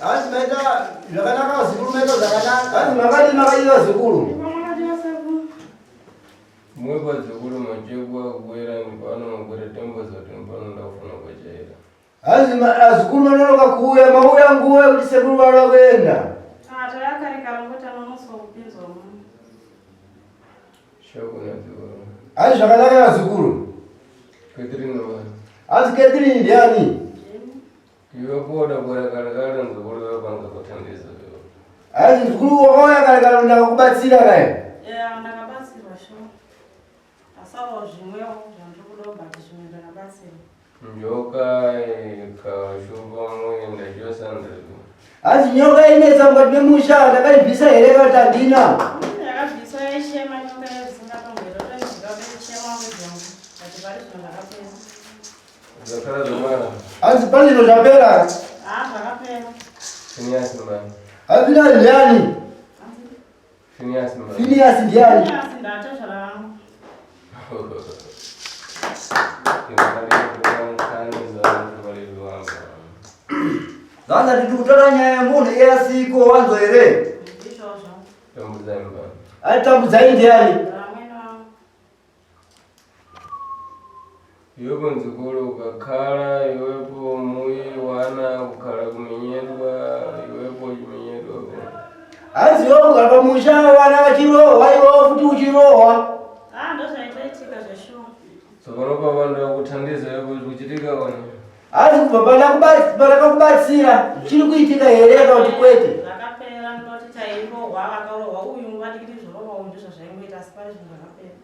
Hanzi maita zvakanaka vazukuru, maita zvakanaka. Hanzi makadii makadii vazukuru? Mwe vazukuru machekwa kukwera ndipano makwera tembozoti ndipano ndakufuna kwachaira. Hanzi azukuru manonoka kuuya, mauya nguva yekuti sekuru vada kuenda. Ah, takakarikara ngoti anonotswa kupinzwa muno. Shoko nazukuru. Hanzi zvakanaka vazukuru. Catherine wa. Hanzi Catherine ndiani? Iwe kuoda kuwera kare kare nzukuru wepanga kutandisa. Hanzi mzukuru wakauya kare kare ndakakubatsira kai. Yeah, ndakabatsirwa sure. Asawo zvimwewo zvandiri kuda but zvimwe ndakabatsirwa. Njoka ikashupa muenda chosandriku. Hanzi nyoka inetsa mukati memusha ndakaibvisa here kana kuti handina? Yakabviswa yaishema nyoka yaisingatombwera toiziva kuchema kwedzongo but pari zvino zvakapera. Zvakara zvamara. Hanzi pari zvino zvapera. Ah, zvakapera. Phineas mbani. Hanzi nani ndiani? Phineas mbani. Phineas ndiani? Phineas ndatezvara vangu. Zvanza tiri kutora nyaya yemunhu iye asiko wanzo here? Ndizvozvo. Tambudzai mbani. Ari tambudzai ndiani? Vamwene vangu. Iwepo mzukuru ukakhala iwepo muyi wana kukhala kumenyedwa iwepo uchimenyedwa Hanzi iwe kugara pamusha vana vachirohwa iwewo futi uchirohwa. Ah, ndozvaitoitika zveshuwa. Tsopano pavanda kuthandiza iwepo kuchitika kona. Hanzi kubva pandakakubatsira zvichiri kuitika here kana kuti kwete? Zvakapera ndinoti tairohwa vakarohwa uyu vadikiti zvorohwa uyu ndizvo zvaingoita asi pari zvinhu zvakapera.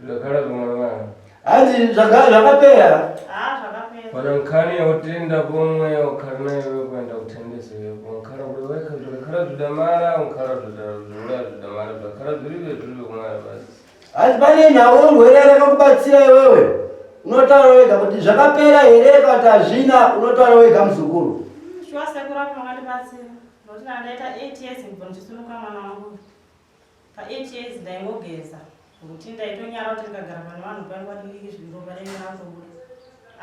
Zvakhala zvomwana. Hanzi zvakapera. Ah, zvakapera. Pana nkhani yautenda pomwe ukhala na iwe kuenda kuthandiza iwepo nkhala kuti wekha zvakakhala zvidamala nkhala zvula zvidamala zvakhala zviribe zviribe kumala basi. Hanzi pane nhau yeurwere yakakubatsira iwewe. Unotaura wega kuti zvakapera here kana kuti hazvina, unotaura wega muzukuru. Shuwa sekuru apo makandibatsira. Nokuti ndandaita 8 years kubva ndichisunuka mwana wangu. Pa 8 years ndaingogeza zvekuti ndaitonyara kuti ndikagara pane vanhu paingwa diki zviro parenyara kutobuda.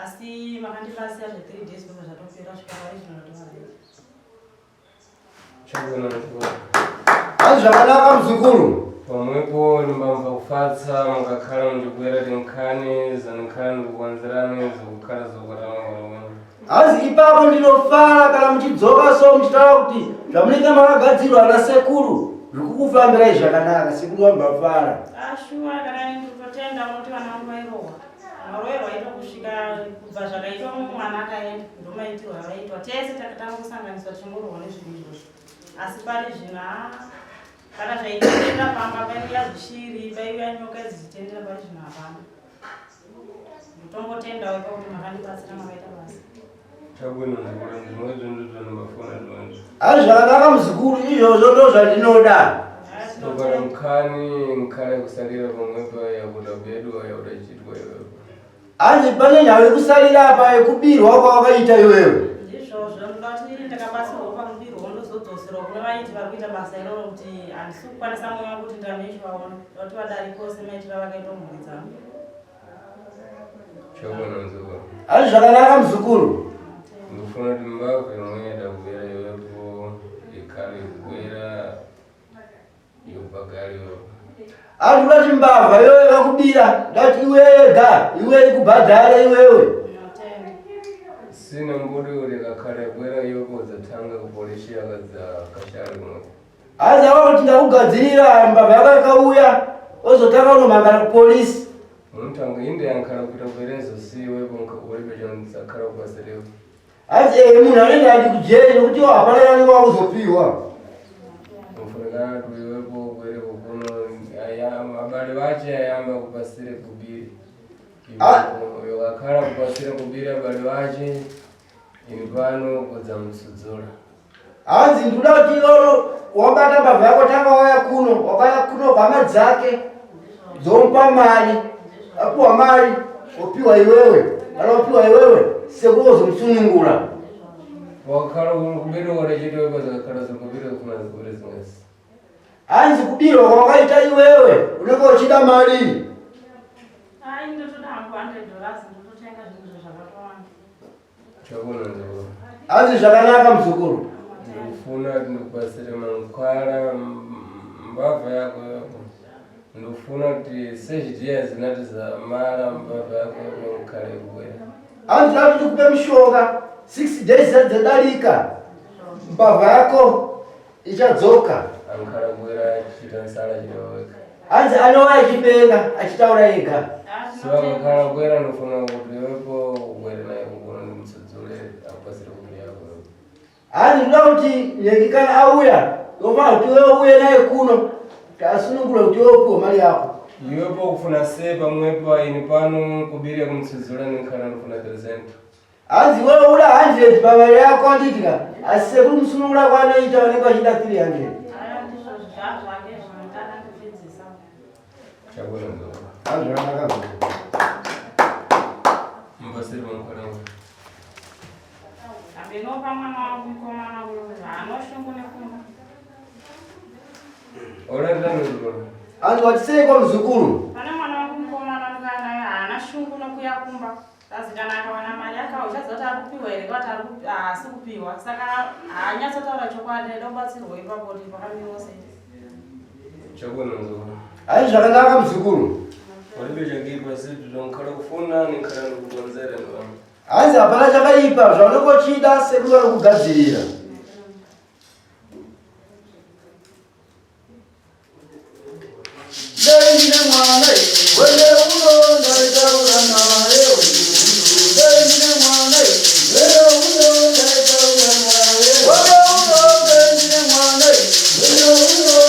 Asi makandibatsira zve 3 days ndobva zvatopera svika pari zvino ndatova ready. Chabwino mzukuru. Hanzi zvakanaka muzukuru. Pamwepo ndimbamva kufatsa mukakhala mundikwera tinkhani zankhani ndikukonzerani zikukhala zokutama. Hanzi ipapo ndinofara kana muchidzoka so muchitaura kuti zvamunenge makagadzirwa nasekuru zvikukufambirai zvakanaka. Sekuru vambafara. Ah, shuwa kana ini ndikutotenda unoti vana vangu vairohwa. Maroerwo aitwa kusvika kubva zvakaitwa mumwe mwana akaenda ndomaitirwo avaitwa. Tese takatanga kusanganiswa tichingorohwa nezvinhu izvozvo. Asi pari zvino ah, kana zvaitendera pamba paiuya zvishiri, paiuya nyoka idzi dzichitendera pari zvino hapana. Ndotongotendawo ipapo kuti makandibatsira makaita basa. Chabwino mzukuru ndimwe zvinhu zvandimafona ndimwe. Hanzi zvakanaka muzukuru izvozvo ndo zvandinoda. So kana nkhani nkhale kusalira pamwepo yakuda bedwa yakuda chitwa iwepo. Hanzi pane nhau yekusalira apa yekubirwa kwawakaita iwewe. Ndizvozvo ndoda kuti ndakabatsirwawo pakubirwawo ndozodzoserwa kune vaiti vari kuita basa iroro kuti handisi kukwanisa mwoyo wangu kuti ndirambe ndichivaona. Ndoda kuti vadarikewo semaitiro avakaita mhuri dzangu. Chabwino mzukuru. Hanzi zvakanaka muzukuru. Ndikufuna kuti mbavha imwe yadakubera iwepo ikhale kubera yobhagari iwepo. Hanzi kuda kuti mbavha iwewe yakakubira ndati iwe yega iwe ikubhadhare iwewe. Ndinotenda. Sina mbudi kuti kakhale kubera iwepo dzatanga kupolishi yakadza kashari kumwe. Hanzi ava kuti ndakugadzirira mbavha yako yakauya ozotanga unomhangana kupolisi. Muntanga inde yankhala kuita kuberezo si iwepo ulibe chonzakhala kupasiriwe. Hanzi ehe munhu anenge adi kujeri nekuti iwo hapana yanenge wakuzopiwa. Mufunikana tuiwepo kubereko kuno abale vache ayamba kupasire kubiri. Ah. Iwepo yakakhala kupasire kubiri abale vache ini pano kudza musudzula. Hanzi ndikuda kuti iwewe wabata mbavha yako tanga wauya kuno wakauya kuno hama dzake dzomupa mari apiwa mari opiwa iwewe kana wapiwa iwewe sekuru wozomusunungura. Wakakhala kubiri warechete wepo zakakhala zikubiri kuna zikubiri zimwezi. Hanzi kubirwa kwawakaita iwewe unenge uchida mari. Ai, ndotoda Ndotoda hangu 100 dollars ndototenga zvinhu zvakatowanda. Chabona nzukuru. Hanzi zvakanaka muzukuru. Ndikufuna kuti ndikubatsire mankwara mbavha yako yako. Ndikufuna kuti sezhidiya zinati zamara mbavha yako yako ngikhale kubwera. Hanzi kuti ndikupe mishonga 6 days dzadarika mbavha yako ichadzoka. Ankhala kubwera achiita nsala chidaweka. Hanzi anova achipenga achitaura ega. So ankhala kubwera ndofuna kuti iwepo ubwere naye kuno ndimutsudzule akubatsire kuti yako. Hanzi ndoda kuti nyengi kana auya unofanira kuti iwe uye naye kuno tasunungura kuti iwe upiwe mari yako. Iwepo kufuna se pamwepo aini pano kubiri kumutsudzula ndinkhala ndofuna 300. Hanzi iwewe uda 100 pamari yako anditika asi sekuri musunungura kwanoita vanenge vachida 300. Aya ndizvo zvazvake zvinotanga ndipedzisa. Chabona nzukuru. Hanzi zvakanaka muzukuru. Mbatsire mankwara. Ambenopa mwana wangu mukomana uyu haana shungu nekumba. Olandira muzukuru. Hanzi watiseiko muzukuru? Pane mwana wangu mukomana mukana haana shungu nokuya kumba. Kazi kana akawana mari akawo uchaziva kuti ari kupiwa here kana kuti haasi kupiwa. Saka haanyatsotaura chokwadi aida kubatsirwa ipapo kuti pakamirawo sei. Chabona nzukuru. Hanzi zvakanaka muzukuru. Walibe chakipa situ tonkhala kufuna ninkhala ndikukonzera ndwami. Hanzi hapana chakaipa zvaunenge uchida sekuru vanokugadzirira. Dai ndine mwana wende uno ndaitaura naye dai ndine mwana wende uno ndaitaura naye wende uno dai ndine mwana wende uno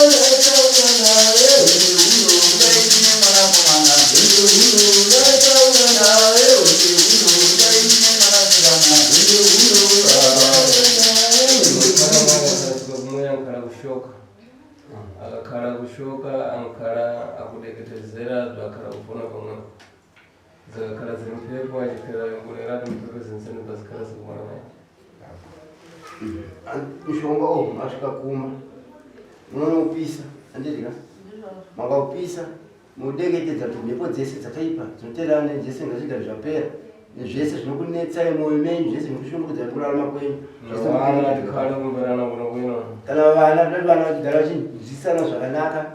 ndaitaura naye wende uno dai ndine mwanakomana wende uno ndaitaura naye wende uno dai ndine mwanasikana wende uno ndaitaura naye. Kumwe ankhala kushoka. Akakhala kushoka ankhala akudeketezera zvakhala kufuna pamwe. Dzakakhala dziri mphepo achikwira ngulera mphepo zinsene dzazikhala zikuona naye. Mishonga oh asvika kuma munonoupisa handidya makaupisa mudeketedza kuti mhepo dzese dzakaipa dzinoteerana nedzese ngazvigare zvapera nezvese zvinokunetsai mwoyo menyu zvese zvinokushungurudza kurarama kwenyu zvese Vana munoita. tikhale kumverana kuno kwino. Kana vana toti vana vachigara vachinzwisana zvakanaka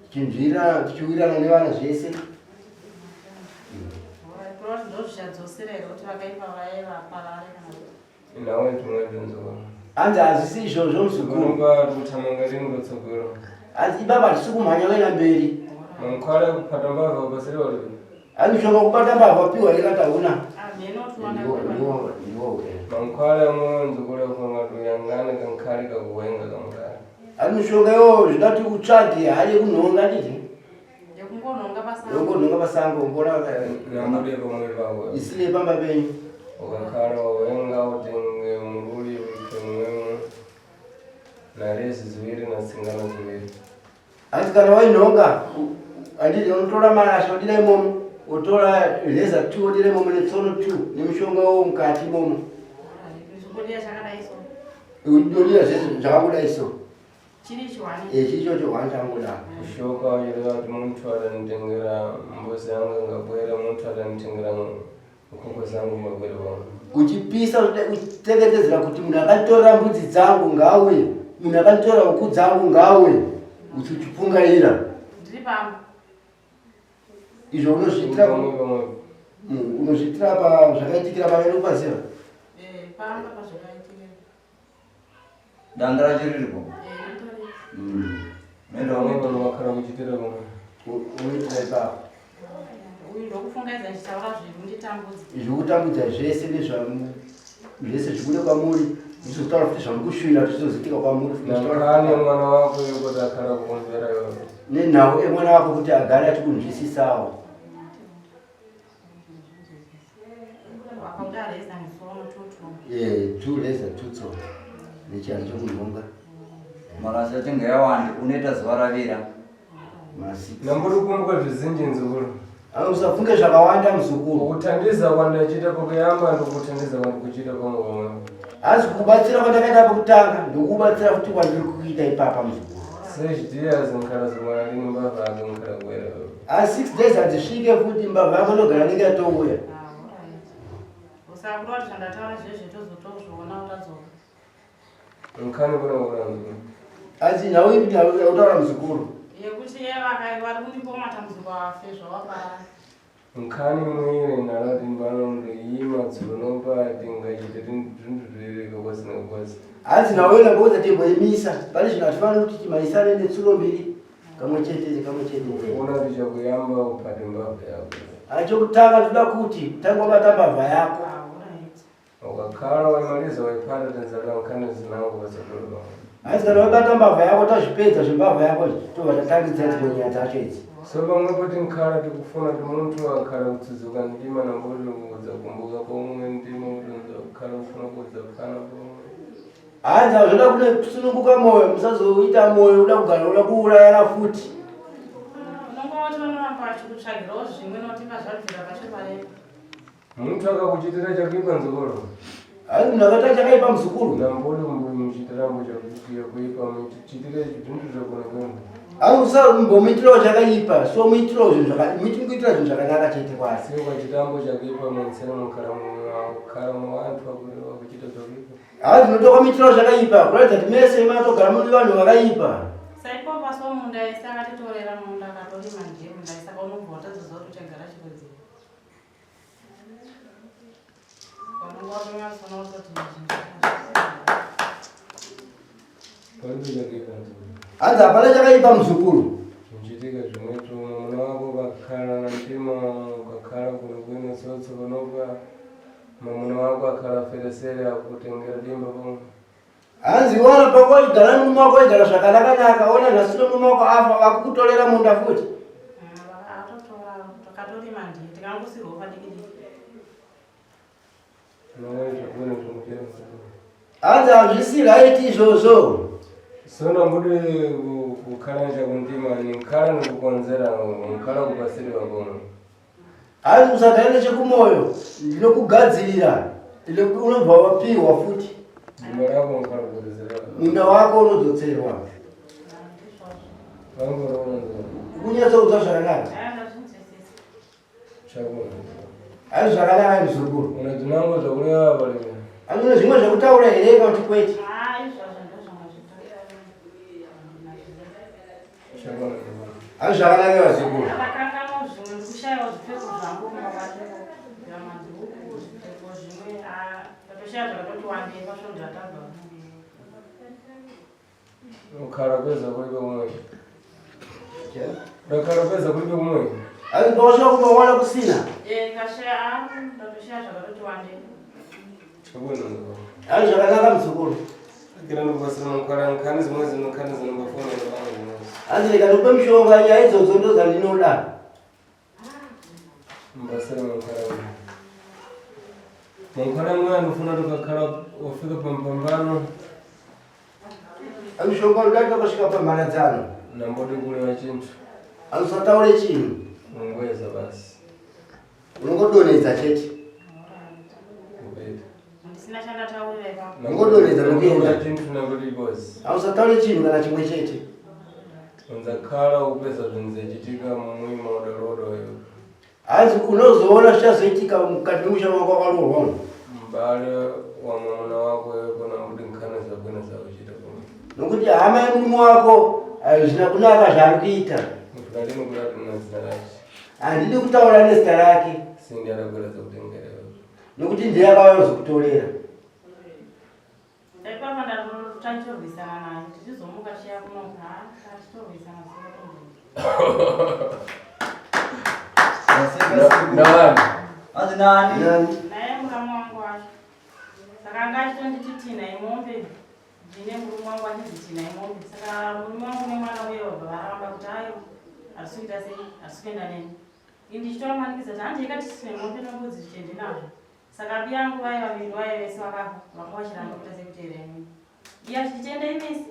tichinzwirana tichiwirirana nevana zvese. Kureva kuti ndozvichadzosera here kuti vakaipa vaye vaparare kana kuti. Nawe tumwe nzukuru. Hanzi hazvisi izvozvo muzukuru. Kunomba kuthamanga rini kutsogolo. Hanzi ibaba hatisi kumhanya kuenda mberi. Mankwara kupata mbavha ubatsire walibe. Hanzi mishonga kubata mbavha piwa here kana hauna? Ameno tuwana Ndiwo kupiwa. ndiwo ndiwo. Mankwara mwe nzukuru kufunga tuyangane kankhali kakuwenga kamukali. Hanzi mishonga iwoyo zvingati utsvage hari yekunhonga nditi. Yekungonhonga pasango. Yekungonhonga pasango ngona Namude pamwe pako. isile pamba penyu. Ukakhala wawenga utenge muruli wike mwemwe. Narezi ziwiri na tsingano ziwiri. Hanzi kana wainhonga handiti unotora marasha odira imomo otora reza 2 odira imomo netsono 2 nemishonga iwowo mukati imomo. Zvikudiya chakadai so. Odira zvese zvakangodai so. Chiri chiwani. Chiri chocho hwani chakangodaro. Kushoka uchireva kuti muntu atanitengera mbuzi yangu ngabwere muntu atanitengera nkhuku zangu ngabwere pamwe. Uchipisa uchiteketedzera kuti munhu akanditorera mbudzi dzangu ngaauye, munhu akanditorera huku dzangu ngaauye, uchipungaira. Ndiri pangu. Izvo unozviitira Pamwe pamwe. Unozviitira pa zvakaitikira pamene upaziva. Pamba pazvakaitikira. Danga racho riripo. Ritori. Unoenda Pamwe unoita. pamwe wakhala kuchitira pamwe. Unoitira ipapo. Uyu ndokufungaidza ndichitaura zvekunditambudza. Zvekutambudza zvese nezvamu zvese zvibude kwamuri muchizotaura futi zvamukushuvira kuti zvizoitika kwamuri. Nankhani mwana wako yokuti akhala kukumvera iwewe. Nenhau emwana wako kuti agare achikunzwisisawo. Wakabuda reza nesono tutu. Two reza two tsono nechianhu chokunhonga. Marasha achinge yawanda unoita zuva ravira. Namburi kumbuka zvizinji nzukuru. Usafunge zvakawanda muzukuru. Kuthandiza kwandachiita pakuyamba ndokuthandiza kwandikuchiita pamwe pamwe. Hanzi kubatsira kwandakaita pekutanga ndokubatsira futi kwandiri kuita ipapa muzukuru. Sezhidiya zinkhala zimwana lini mbavha ake nkhala kuwera. Asi 6 days hadzisvike futi mbavha yako inogara nenge yatouya. Saka kureva kuti zvandataura zvezve tozotozviona utadzoka. Nkhani kuna kuranzwa. Asi nhau ipi yautaura muzukuru? Yekuti iye vakai vari kundipoma matambudziko afe zvavaparara. Nkhani imwe nalati mbano ndoyima dzulo tingachite zvintu zvireka kwasina kwasi. Hanzi nhau ina ngoudza timboimisa. Pane zvinhu hatifaniri kuti timhanyisane netsuro mbiri kamwe chete kamwe chete. Kuona kuti chakuyamba upate mbavha yako. Achokutanga toda kuti tanga wabata mbavha yako. Ukakhala waimaliza waipata tenzalwa nkhani zinango pasatolo pamwe. Hanzi kana wabata mbavha yako tazvipedza zvembavha yako izvi tobva tatangidza dzimwe nyaya dzacho idzi. So pamwepo tinkhala tikufuna kuti munthu akhala kutsudzuka ndima namboti kudza kumbuka pomwe ndima kuti kukhala kufuna kudza phana pomwe. Hanzi hazvina kune kusununguka moyo musazoita moyo uda kugara uda kuurayana futi. Unonga wati vanoramba vachikutsvagirawo zvimwe nokuti pazvabvira pacho pareba. Munthu akakuchitira chakuipa nzukuru. Hanzi munhu akaita chakaipa muzukuru. Namboti muchitirambo chakuipa muchitire zvintu zvakunaka. Hanzi usambomuitirawo chakaipa so muitirawo zvinhu zvakanaka muitira zvinhu zvakanaka chete kwasi. Asi ukachitambo chakuipa munsena mukhala mukhala muanthu akuchita zvakuipa. Hanzi unotoka muitirawo zvakaipa kuratidza kuti mese matogara muri vanhu vakaipa. Saipopa so munda ese akatitorera munda akatorima ndiye munda saka unobva watadzoziva kuti uchagara chikodzero. Unonga watonyatsoona kutoti zvinhu Palibe chakuipa nzukuru. Hanzi hapana chakaipa muzukuru. Zvinchitika zvimwetu mwamuna wako ukakhala na mtima ukakhala kuno kwino tsotso panopa mwamuna wako akhala feresere akutengera dimba pomwe. Hanzi wana pakoigara murume wako waigara zvakanaka-naka ona nhasi uno murume wako afa vakukutorera munda futi. Atotora takatorima ndiye tikangosirwawo padiki diki. Unoona zvakuona zvimuchera nzukuru. Hanzi hazvisi right izvozvo. So nambudi kukhala chakuntima ninkhala nikukonzera nkhala kupasiriwa pomwe. Hanzi usagara nechekumoyo ndinokugadzirira unobva wapiwa futi Dimba lako nkhala kukonzera. munda wako unodzoserwa. Vangoroona nzukuru. Kunyatsoudza zvakanaka. Aya ndazvinzwisisa. Chakuona. Hanzi zvakanaka muzukuru. Una dzinango zvakureva palime. Hanzi une zvimwe zvekutaura here kana kuti kwete? Ah izvozvo ndozvanga zvitaura. Chakuona nzukuru. Hanzi zvakanaka vazukuru. Akakanganwa zvimwe ndikushayawo zvipfeko zvangu kumba kwacho. Madhuku, zvipfeko zvimwe ah ndatoshaya zvakatoti wandei pasvondo ratabva. Ukhala kweza kulibe kumwe. Ukhala kweza kulibe kumwe. Hanzi pausvika kumba wana kusina. Eh ndashaya ah ndatoshaya zvakatoti wandei. Chakuona nzukuru. Hanzi zvakanaka muzukuru. Kira ndikupasira mukhala nkhani zimwe zino nkhani zinombafona pamwe zimwe. Hanzi rega ndikupe mushonga nyaya idzodzo ndo dzandinoda. Mbasira mukhala. Mukhala mwe anofuna tukakhala wafika pampambano Hanzi mushonga unoda takasvika pamharadzano. nambodi kulewa chinthu Hanzi usataure chinhu. ungweza basi Unongodonhedza chete. kupeta. Ndisina chandataurira ipapo. Ungodonhedza nokuenda. Chinthu nambodi bosi. Hanzi usataure chinhu kana chimwe chete. Unzakhala upeza zvinhu zachitika mumwima udalodo iwe. Hanzi unozoona zvichazoitika mukati memusha wako wakaroorwa umu. Mbale wa mwamuna wako iwe kona mbudi nkhani zabwino zakuchita pomwe. Nokuti hama yemurume wako hazvina kunaka zvaari kuita. Mufuna kulati na zina lachi. Handidi kutaura nezita rake Sindi adagwera zakutengera iwe. nokuti ndiye akauya kuzokutorera. Ndaipapa ndatotangitorwisana naye tichizomuka chiya kunoka ah tichitorwisana sekatombo. Ndawani. Hanzi nani? Nani? Naye muramu wangu wacho. Saka anga achitonditi tina imombe. Ndine murume wangu achinzi tina imombe. Saka murume wangu nemwana uye vabva varamba kuti ayo hatisi kuita sei hatisi kuenda neni. Ini ndichitovamanikidza kuti handi ikati tine mombe nembudzi zvichendi nazvo. Saka abi yangu vaya vaviri vaya vese vakafa vanga vachiramba kuita sekuteera inini. Iye achiti endai mese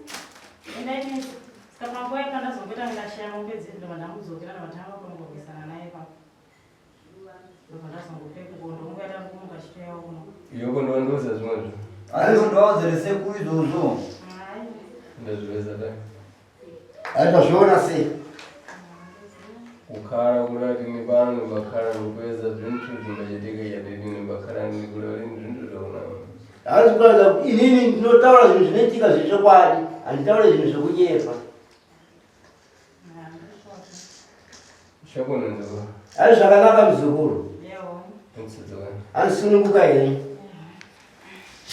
endai mese. Saka panguva ipa ndazongoita ndikashaya mombe dzedu ndobva ndamudzokera ndobva tanga kunongorwisana naye ipapo. Ndobva ndazongopepuka ndongoita kumuka chitoyawo kuno. Yoko ndondiuza zvimwe zvinhu. Hanzi ndowadzere sekuru izvozvo. Hayi. Ndazviweza dai. Hanzi wazviona sei? Kukhala kuti ni pano nimbakhala nikupeza zinthu zimbachitika chadidi nimbakhala ndikuleva lini zinthu zakunama. Hanzi kutaridza kuti inini ndinotaura zvinhu zvinoitika zvechokwadi, handitaure zvinhu zvekunyepa. Chabwino mzukuru. Hanzi zvakanaka muzukuru. Mtsidzoka. Hanzi sununguka henyu.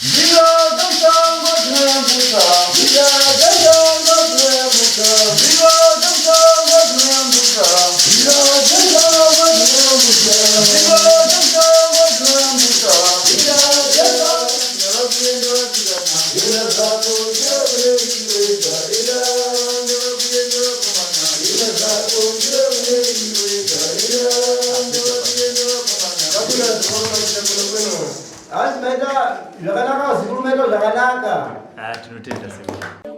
Mbira dzemusango dzinoyambutsa, mbira dzemusango dzinoyambutsa, mbira dzemusango dzinoyambutsa, mbira dzemusango dzinoyambutsa, mbira dzemusango dzinoyambutsa, mbira dzemusango ndavakuenda vasikana, enda zvako ndavakuenda, enda ndavakuenda vakomana, enda zvako ndavakuenda, enda ndavakuenda vakomana. Kabuya zvikoro bwino. Hanzi maita zvakanaka vazukuru, maita zvakanaka. Ah, tinotenda sekuru.